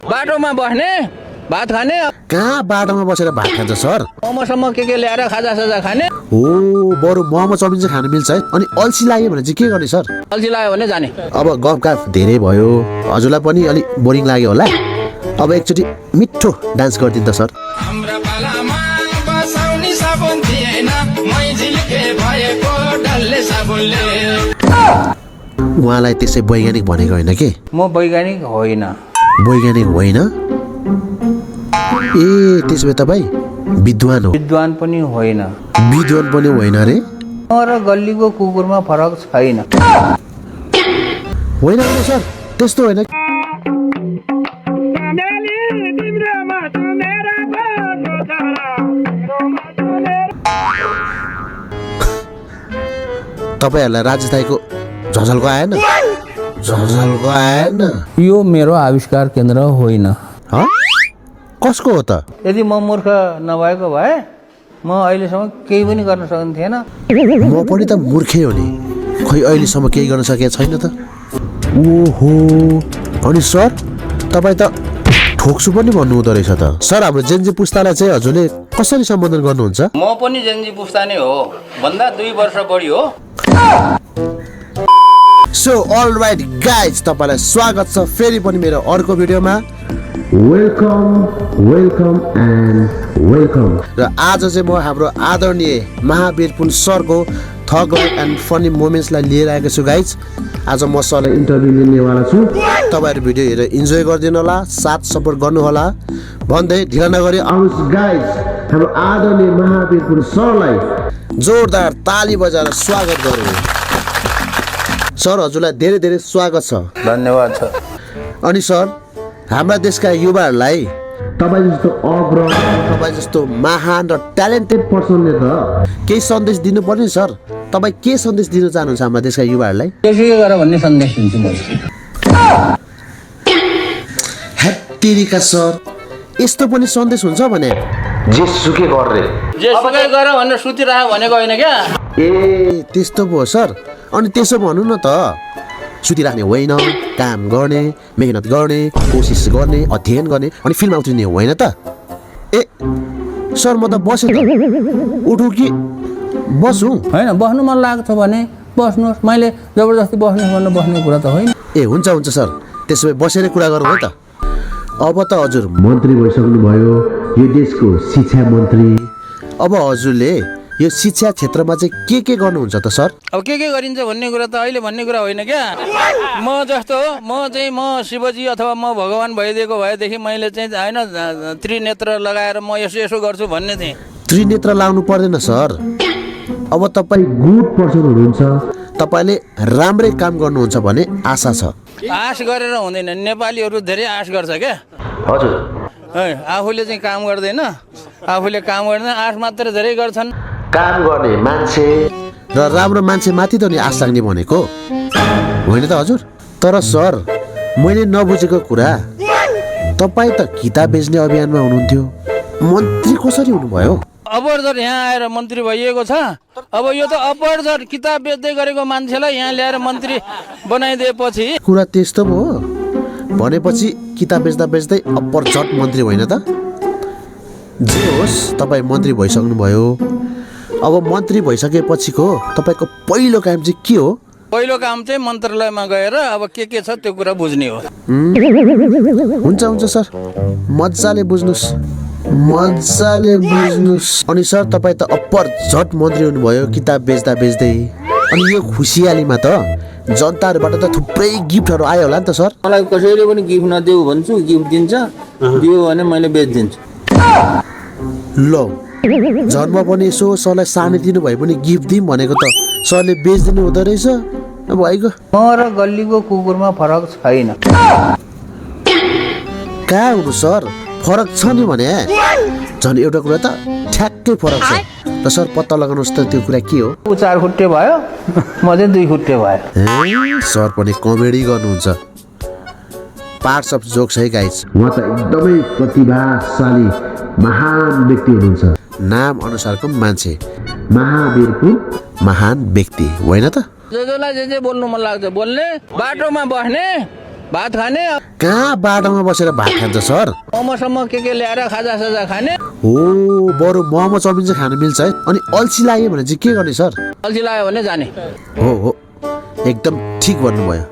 बाटोमा बस्ने भात खाने कहाँ बाटोमा बसेर भात खान्छ सर? मोमोसम्म के ल्याएर खाजा खाने हो बरु मोमो चाउमिन चाहिँ खानु मिल्छ है। अनि अल्छी लाग्यो भने चाहिँ के गर्ने सर? अल्छी लाग्यो भने जाने। अब गफ धेरै भयो, हजुरलाई पनि अलि बोरिङ लाग्यो होला। अब एकचोटि मिठो डान्स गरिदिनु त सर। हाम्रो पालामा बसाउने साबुन थिएन, मै झिल्के भएको डल्ले साबुनले। उहाँलाई त्यसै वैज्ञानिक भनेको होइन के? म वैज्ञानिक होइन। वैज्ञानिक होइन? ए त्यसो भए तपाईँ विद्वान हो? विद्वान पनि होइन। विद्वान पनि होइन रे? म र गल्लीको कुकुरमा फरक छैन। होइन होइन सर, त्यस्तो होइन। तपाईँहरूलाई राजेश दाइको झझल्को आएन? झझल्को आएन? यो मेरो आविष्कार केन्द्र होइन। हँ? कसको हो त? यदि म मूर्ख नभएको भए म अहिलेसम्म केही पनि गर्न सक्ने थिएन। म पनि त मूर्खै हो नि, खै अहिलेसम्म केही गर्न सकेको छैन त। ओहो, अनि सर तपाईँ त ठोक्छु पनि भन्नु हुँदो रहेछ त। सर हाम्रो जेनजी पुस्तालाई चाहिँ हजुरले कसरी सम्बोधन गर्नुहुन्छ? म पनि जेनजी पुस्ता नै हो, भन्दा 2 वर्ष बढी हो। सो अल राइट गाइज, तपाईँलाई स्वागत छ फेरि पनि मेरो अर्को भिडियोमा। Welcome welcome and welcome. र आज चाहिँ म हाम्रो आदरणीय महावीर पुन सरको थग लाइफ एन्ड फनी मोमेन्ट्सलाई लिएर आएको छु गाइज। आज म सरलाई इन्टरभ्यू लिनेवाला छु। तपाईँहरू भिडियो हेरेर इन्जोय गरिदिनु होला, साथ सपोर्ट गर्नु होला भन्दै ढिला नगरी आउनुहोस् गाइज, हाम्रो आदरणीय महावीर पुन सरलाई जोरदार ताली बजाएर स्वागत गरौँ। सर हजुरलाई धेरै धेरै स्वागत छ। धन्यवाद छ। अनि सर हाम्रा देशका युवाहरूलाई तपाईँ जस्तो अग्रज, तपाईँ जस्तो महान र ट्यालेन्टेड पर्सनले त केही सन्देश दिनु पर्ने सर। तपाईँ के सन्देश दिन चाहनुहुन्छ हाम्रा देशका युवाहरूलाई? त्यसै गर भन्ने सन्देश दिन्छु म। हेत्तेरिका सर, यस्तो पनि सन्देश हुन्छ भने? जेसुकै गर भनेर सुतिरह भनेको होइन क्या। ए त्यस्तो भयो सर। अनि त्यसो भन्नु न त, सुतिराख्ने होइन, काम गर्ने, मेहनत गर्ने, कोसिस गर्ने, अध्ययन गर्ने, अनि फिल्म उत्रिने होइन त? ए सर म त बसेँ त, उठौँ कि बसौँ? होइन, बस्नु मन लाग्छ भने बस्नुहोस्, मैले जबरजस्ती बस्ने कुरा त होइन। ए हुन्छ हुन्छ सर, त्यसो भए बसेर कुरा गरौँ है त। अब त हजुर मन्त्री भइसक्नु भयो, यो देशको शिक्षा मन्त्री। अब हजुरले यो शिक्षा क्षेत्रमा चाहिँ के गर्नुहुन्छ त सर? अब के गरिन्छ भन्ने कुरा त अहिले भन्ने कुरा होइन क्या। म जस्तो म शिवजी अथवा म भगवान भइदिएको भएदेखि मैले चाहिँ होइन त्रिनेत्र लगाएर म यसो गर्छु भन्ने थिएँ। त्रिनेत्र लाउनु पर्दैन सर। अब तपाईँ गुड पर्सन हुनुहुन्छ, तपाईँले राम्रै काम गर्नुहुन्छ भन्ने आशा छ। आश गरेर हुँदैन, नेपालीहरू धेरै आश गर्छ क्या। हजुर, आफूले चाहिँ काम गर्दैन, आफूले काम गर्दैन, आश मात्र धेरै गर्छन्। काम गर्ने मान्छे र राम्रो मान्छे माथि त नि आश लाग्ने भनेको होइन त हजुर? तर सर मैले नबुझेको कुरा, तपाईँ त किताब बेच्ने अभियानमा हुनुहुन्थ्यो, मन्त्री कसरी हुनुभयो? अपरझट यहाँ आएर मन्त्री भइएको छ। अब यो त अपरझट किताब बेच्दै गरेको मान्छेलाई यहाँ ल्याएर मन्त्री बनाइदिएपछि कुरा त्यस्तो भयो भनेपछि किताब बेच्दा बेच्दै अपरझट मन्त्री होइन त? जे होस्, तपाईँ मन्त्री भइसक्नुभयो। अब मन्त्री भइसकेपछिको तपाईँको पहिलो काम चाहिँ के हो? पहिलो काम चाहिँ मन्त्रालयमा गएर अब के छ त्यो कुरा बुझ्ने हो। हुन्छ हुन्छ सर, मजाले बुझ्नुहोस्, मजाले बुझ्नुहोस्। अनि सर तपाईँ त अपरझट मन्त्री हुनुभयो किताब बेच्दा बेच्दै, अनि यो खुसियालीमा त जनताहरूबाट त थुप्रै गिफ्टहरू आयो होला नि त सर? मलाई कसैले पनि गिफ्ट नदेऊ भन्छु, गिफ्ट दिन्छ, दियो भने मैले बेचिदिन्छु। ल जन्म पनि यसो सरलाई सानो दिनु भए पनि गिफ्ट दिउँ भनेको त सरले बेचिदिनु हुँदो रहेछ भइगयो। म र गल्लीको कुकुरमा फरक छैन। कहाँ हुनु सर, फरक छ नि भने झन् एउटा कुरा त ठ्याक्कै फरक छ। र सर पत्ता लगाउनुहोस् त त्यो कुरा के हो? ऊ 4 खुट्टे भयो, म चाहिँ 2 खुट्टे भयो। सर पनि कमेडी गर्नुहुन्छ। पार्ट्स अफ जोक्स है गाइज। उहाँ त एकदमै प्रतिभाशाली महान व्यक्ति हुनुहुन्छ, नाम अनुसारको मान्छे, महावीरपुर महान व्यक्ति होइन त? जसलाई जे बोल्नु मन लाग्छ बोल्ने, बाटोमा बस्ने भात खाने कहाँ बाटोमा बसेर भात खान्छ सर? मोमोसम्म के ल्याएर खाजासाजा खाने हो बरु मोमो चाउमिन चाहिँ खान मिल्छ है। अनि अल्छी लाग्यो भने चाहिँ के गर्ने सर? अल्छी लाग्यो भने जाने। हो एकदम ठिक भन्नुभयो,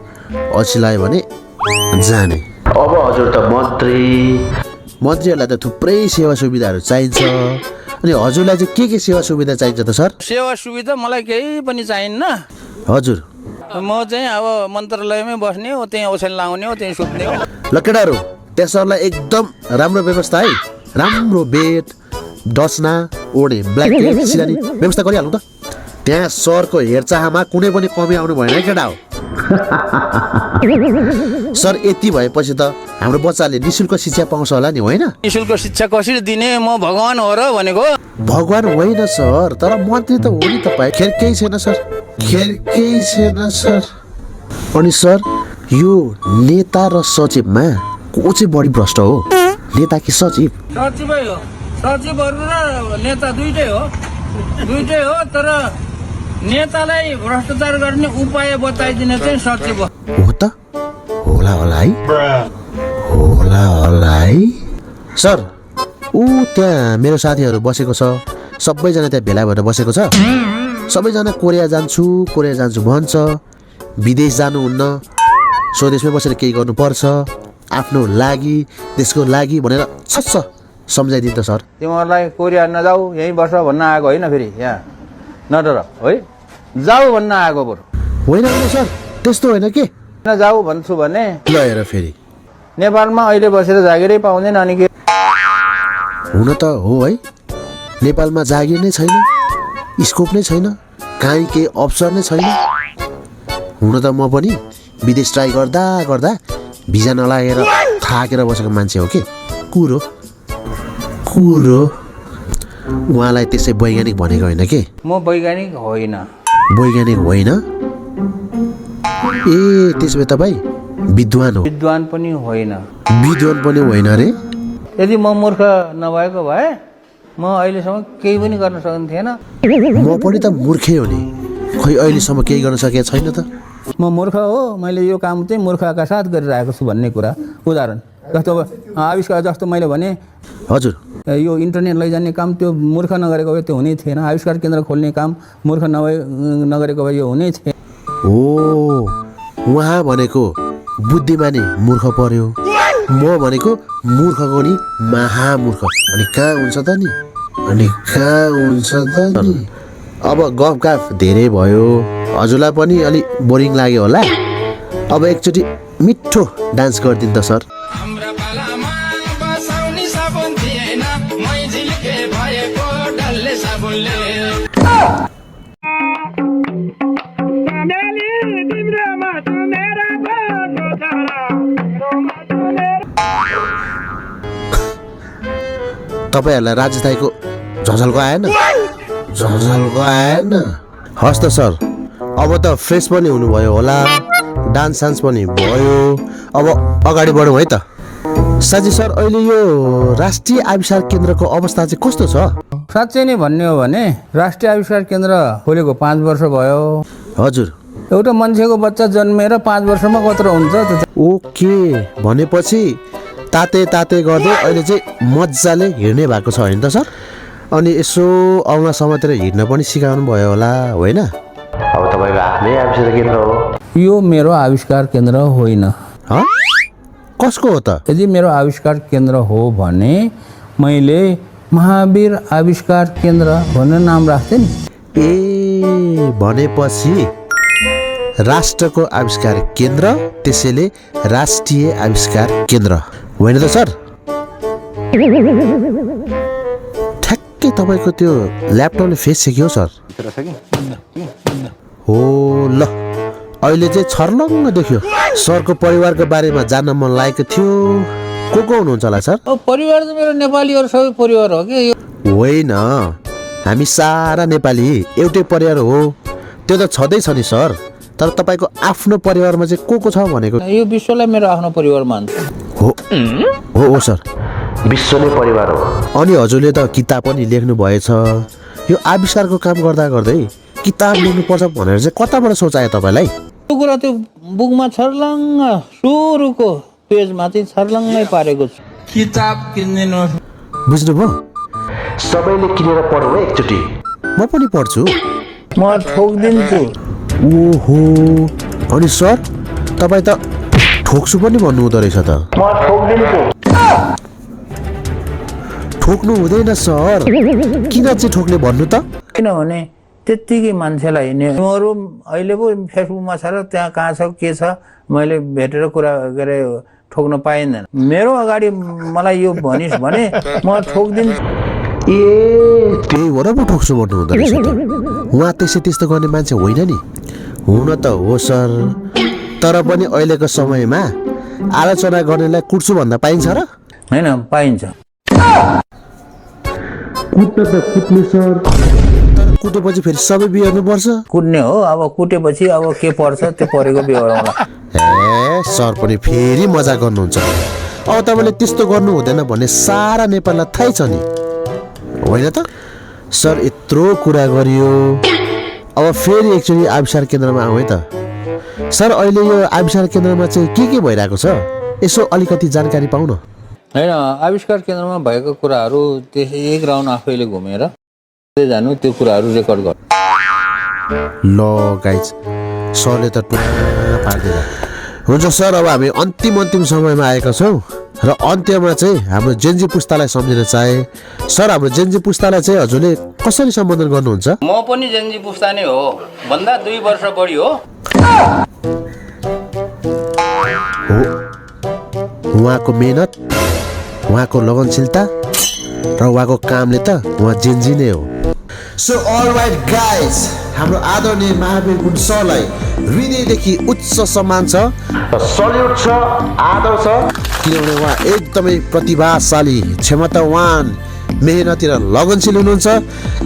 अल्छी लाग्यो भने जाने। अब हजुर त मन्त्रीहरूलाई त थुप्रै सेवा सुविधाहरू चाहिन्छ, अनि हजुरलाई चाहिँ के सेवा सुविधा चाहिन्छ त सर? सेवा सुविधा मलाई केही पनि चाहिन्न हजुर। म चाहिँ अब मन्त्रालयमै बस्ने हो, त्यहीँ ओछ्यान लाउने हो, त्यहीँ सुत्ने हो। ल केटाहरू त्यहाँ सरलाई एकदम राम्रो व्यवस्था है, राम्रो बेड डस्ना ओढे ब्ल्याङ्केट सिरानी व्यवस्था गरिहाल्नु त। त्यहाँ सरको हेरचाहमा कुनै पनि कमी आउनु भएन है केटा हो। सर यति भएपछि त हाम्रो बच्चाले निःशुल्क शिक्षा पाउँछ होला नि, होइन? निःशुल्क शिक्षा कसरी दिने? म भगवान हो र भनेको? भगवान होइन सर, तर मन्त्री त हो नि तपाईँ। खेर केही छैन सर, खेर केही छैन सर। अनि सर यो नेता र सचिवमा को चाहिँ बढी भ्रष्ट हो, नेता कि सचिव? सचिवै हो, सचिवहरू र नेता दुइटै हो, तर नेतालाई भ्रष्टाचार गर्ने उपाय बताइदिने चाहिँ सचिव हो त? होला है सर। ऊ त्यहाँ मेरो साथीहरू बसेको छ, सबैजना त्यहाँ भेला भएर बसेको छ। सबैजना कोरिया जान्छु भन्छ, विदेश जानुहुन्न, स्वदेशमै बसेर केही गर्नुपर्छ, आफ्नो लागि देशको लागि भनेर सच्च सम्झाइदिन्छ सर। तिमीहरूलाई कोरिया नजाऊ यहीँ बस भन्न आएको होइन, फेरि यहाँ नडर है, जाऊ भन्न आएको बरु होइन सर, त्यस्तो होइन के? नजाऊ भन्छु भने ल हेर फेरि नेपालमा अहिले बसेर जागिरै पाउँदैन अनि के? हुन त हो है, नेपालमा जागिर नै छैन, स्कोप नै छैन, काहीँ केही अवसर नै छैन। हुन त म पनि विदेश ट्राई गर्दा भिजा नलागेर थाकेर बसेको मान्छे हो के। कुरो उहाँलाई त्यसै वैज्ञानिक भनेको होइन के? म वैज्ञानिक होइन। वैज्ञानिक होइन? ए त्यसो भए तपाईँ विद्वान हो? विद्वान पनि होइन। विद्वान पनि होइन रे? यदि म मूर्ख नभएको भए म अहिलेसम्म केही पनि गर्न सक्ने थिएन। म पनि त मूर्खै हो नि, खै अहिलेसम्म केही गर्न सकेको छैन त। म मूर्ख हो, मैले यो काम चाहिँ मूर्खका साथ गरिरहेको छु भन्ने कुरा। उदाहरण जस्तो आविष्कार, जस्तो मैले भने हजुर यो इन्टरनेट लैजाने काम त्यो मूर्ख नगरेको भए त्यो हुनै थिएन। आविष्कार केन्द्र खोल्ने काम मूर्ख नगरेको भए यो हुनै थिएन। हो उहाँ भनेको बुद्धिमानी मूर्ख पर्यो, म भनेको मूर्खको नि महामूर्ख। अनि कहाँ हुन्छ त नि? अब गफ धेरै भयो, हजुरलाई पनि अलि बोरिङ लाग्यो होला। अब एकचोटि मिठो डान्स गरिदिनु त सर। हाम्रा पालामा बसाउने साबुन थिएन, मै झिल्के भएको डल्ले साबुनले। तपाईँहरूलाई राजस्थानीको झझल्को आएन? हस् त सर, अब त फ्रेस पनि हुनुभयो होला, डान्स सान्स पनि भयो, अब अगाडि बढौँ है त। साँच्चै सर अहिले यो राष्ट्रिय आविष्कार केन्द्रको अवस्था चाहिँ कस्तो छ? साँच्चै नै भन्ने हो भने राष्ट्रिय आविष्कार केन्द्र खोलेको 5 वर्ष भयो। हजुर। एउटा मान्छेको बच्चा जन्मेर 5 वर्षमा कत्रो हुन्छ त? ओके, भनेपछि ताते गर्दै अहिले चाहिँ मजाले हिँड्ने भएको छ होइन त सर? अनि यसो औँला समातेर हिँड्न पनि सिकाउनु भयो होला, होइन? अब तपाईँको आफ्नै आविष्कार केन्द्र हो। यो मेरो आविष्कार केन्द्र होइन। कसको हो त? यदि मेरो आविष्कार केन्द्र हो भने मैले महावीर आविष्कार केन्द्र भनेर नाम राख्थेँ नि। ए भनेपछि राष्ट्रको आविष्कार केन्द्र, त्यसैले राष्ट्रिय आविष्कार केन्द्र होइन त सर? ठ्याक्कै तपाईँको त्यो ल्यापटपले फेस सेक्यो सर। हो ल, अहिले चाहिँ छर्लङ्ग देख्यो। सरको परिवारको बारेमा जान्न मन लागेको थियो। को हुनुहुन्छ होला सर? परिवार त मेरो नेपालीहरू सबै परिवार हो कि? होइन, हामी सारा नेपाली एउटै परिवार हो। त्यो त छँदैछ नि सर, तर तपाईँको आफ्नो परिवारमा चाहिँ को छ भनेको? यो विश्वलाई मेरो आफ्नो परिवार मान्छ। हो सर, विश्व नै परिवार हो। अनि हजुरले त किताब पनि लेख्नु भएछ। यो आविष्कारको काम गर्दै किताब लेख्नुपर्छ भनेर चाहिँ कताबाट सोचायो तपाईँलाई? त्यो कुरा त्यो बुकमा छर्लङ्ग सुरुको पेजमा चाहिँ छर्लङ्गै पारेको छु। किताब किनिदिनु बुझ्नुभयो? सबैले किनेर पढौँ है एकचोटि। म पनि पढ्छु। म ठोकिदिन्छु। ओहो, अनि सर तपाईँ त ठोक्छु पनि भन्नुहुँदो रहेछ त। म ठोकिदिन्छु। ठोक्नु हुँदैन सर, किन चाहिँ ठोक्ने भन्नु त? किनभने त्यत्तिकै मान्छेलाई तिमीहरू अहिले पो फेसबुकमा छ र त्यहाँ कहाँ छ के छ मैले भेटेर कुरा गरे ठोक्न पाइँदैन। मेरो अगाडि मलाई यो भनिस् भने म ठोकिदिन्छु। ए त्यही भएर पो ठोक्छु भन्नुहुँदो रहेछ त। उहाँ त्यस्तो गर्ने मान्छे होइन नि। हुन त हो सर, तर पनि अहिलेको समयमा आलोचना गर्नेलाई कुट्छु भन्दा पाइन्छ र? होइन, पाइन्छ। कुट्न त कुट्ने सर, तर कुटेपछि फेरि सबै बिहोर्नुपर्छ। कुट्ने हो, अब कुटेपछि अब के पर्छ त्यो परेको बिहोरौँला। ए सर पनि फेरि मजा गर्नुहुन्छ। अब तपाईँले त्यस्तो गर्नु हुँदैन भन्ने सारा नेपाललाई थाहै छ नि, होइन त? सर यत्रो कुरा गरियो, अब फेरि एकचोटि आविष्कार केन्द्रमा आउँ है त। सर अहिले यो आविष्कार केन्द्रमा चाहिँ के भइरहेको छ यसो अलिकति जानकारी पाउँ न। होइन, आविष्कार केन्द्रमा भएको कुराहरू त्यसै एक राउन्ड आफैले घुमेर जानु, त्यो कुराहरू रेकर्ड गर्नु। ल गाइज, सरले त टुङ्गा पार्दैन। हुन्छ सर, अब हामी अन्तिम समयमा आएका छौँ र अन्त्यमा चाहिँ हाम्रो जेन्जी पुस्तालाई सम्झिन चाहे। सर हाम्रो जेन्जी पुस्तालाई चाहिँ हजुरले कसरी सम्बोधन गर्नुहुन्छ? म पनि जेन्जी पुस्ता नै हो, भन्दा 2 वर्ष बढी हो। उहाँको मेहनत, उहाँको लगनशीलता र उहाँको कामले त उहाँ जेन्जी नै हो। सो अलराइट गाइज, हाम्रो आदरणीय महावीर गुण सरलाई हृदयदेखि उच्च सम्मान छ, सल्युट छ, आदर छ, किनभने उहाँ एकदमै प्रतिभाशाली, क्षमतावान, मेहनती र लगनशील हुनुहुन्छ।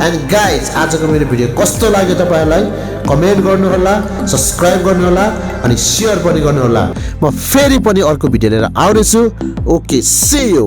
एन्ड गाइज, आजको मेरो भिडियो कस्तो लाग्यो तपाईँहरूलाई कमेन्ट गर्नुहोला, सब्सक्राइब गर्नुहोला अनि सेयर पनि गर्नुहोला। म फेरि पनि अर्को भिडियो लिएर आउनेछु। Okay, see you.